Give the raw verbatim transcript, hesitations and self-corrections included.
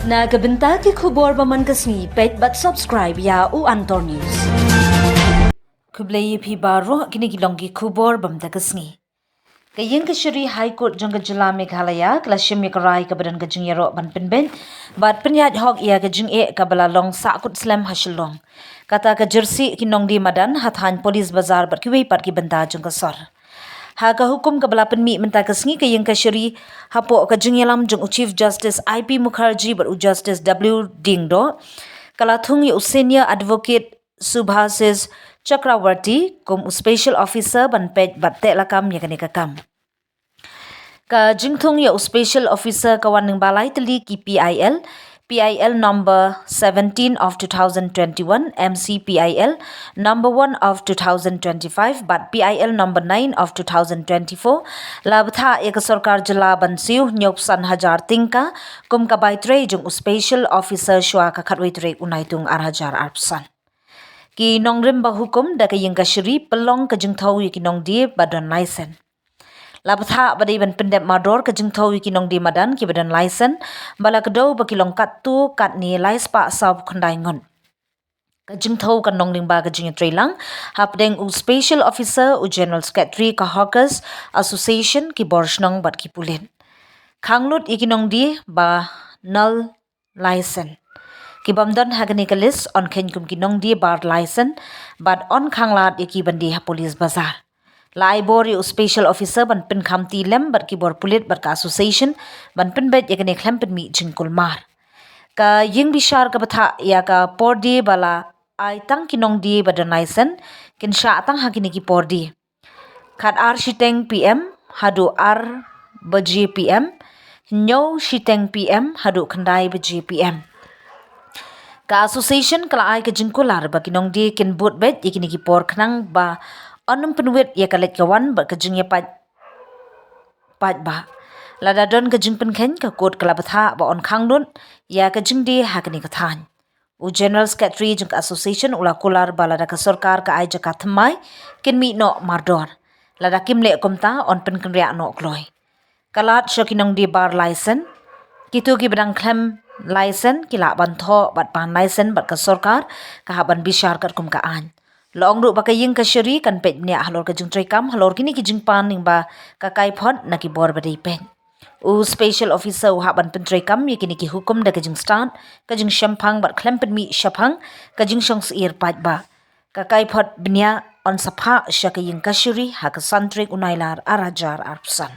Na ka bynta ki khubor ba man ka sngi, peit bad subscribe ïa U Antor News. Khublei ïa phi baroh, kine ki long ki khubor ba man ka sngi. Ka ïing kashari High Court jong ka jylla Meghalaya ka la shim ïa ka rai kaba don ka jingïaroh ban pynbeit bad pynïaid hok ïa ka jingeh kaba la long sahkut slem ha Shillong. Kata ka jyrsieh ki nongdie madan ha thaiñ Police Bazar bad kiwei pat ki bynta jong ka sor. Ha ka hukum kaba la pynmih mynta ka sngi, ka ïing kashari, hapoh ka jingïalam jong u Chief Justice I P Mukherjee bad u Justice W Diengdoh, ka la thung ïa u Senior Advocate Subhasis Chakrawarty kum u Special Officer ban peit bad teh lakam ïa kane ka kam. Ka jingthung ïa u Special Officer ka wan lyngba lai tylli ki P I L: P I L number seventeen of two thousand twenty-one, M C P I L number one of two thousand twenty-five bad P I L number nine of two thousand twenty-four. La bthah ïa ka sorkar jylla ban siew hynñiewphew san hajar tyngka kum ka bai trei jong u Special Officer shuwa ka khatwei tarik u Naitung ar hajar arphew san. Ki nongrim ba hukum da ka ïing kashari pynlong ka jingthew ïa ki nongdie ba don laisen. La bthah ba dei ban pyndep mardor ka jingthew ïa ki nongdie madan kiba don laisen, ba la kdew ba ki long katto katne lai spah sawphew khyndai ngut. Ka jingthew kan long lyngba ka jingïatreilang hapdeng u Special Officer, u General Secretary ka Hawkers Association, ki bor shnong bad ki pulit. Khang lut ïa ki nongdie ba non laisen. Ki bym don ha kane ka list yn kheiñ kum ki nongdie bar laisen bad yn khang lad ïa ki ban die ha Police Bazar. La ai bor ïa u Special Officer ban pynkham ti lem bad ki bor pulit bad ka association ban pynbeit ïa kane khlem pynmih jingkulmar. Ka ïing bishar ka bthah ïa ka por die ba la ai tang ki nongdie ba don laisen, kin shah tang ha kine ki por die: khat ar shiteng P M haduh ar baje P M, hynñiew shiteng P M haduh khyndai baje P M. Ka association ka la ai ka jingkular ba ki nongdie kin bud beit ïa kine ki por khnang ba yn ym pynwit ïa ka leit ka wan bad ka jingïapait paidbah. Lada don ka jingpynkheiñ, ka court ka la bthah ba yn khang lut ïa ka jingdie ha kane ka thaiñ. U General Secretary jong ka association u la kular ba lada ka sorkar ka ai jaka thymmai, kin mih noh mardor. Lada kim leh kumta, yn pynkynriah noh kloi. Ka lad sha ki nongdie bar laisen. Kito kiba dang khlem laisen ki lah ban thoh bad pan laisen bad ka sorkar ka hap ban bishar katkum ka aiñ. La ong ruh ba ka ïing kashari kan peit bniah halor ka jingtreikam halor kine ki jingpan lyngba ka kaiphod na ki bor ba dei peit. U Special Officer u hap ban pyntreikam ïa kine ki hukum da ka jingstad, ka jingshemphang bad khlem pynmih shaphang ka jingshong syier paidbah. Ka kaiphod bniah yn sa phah sha ka ïing kashari ha ka san tarik u Nailar ar hajar arphew san.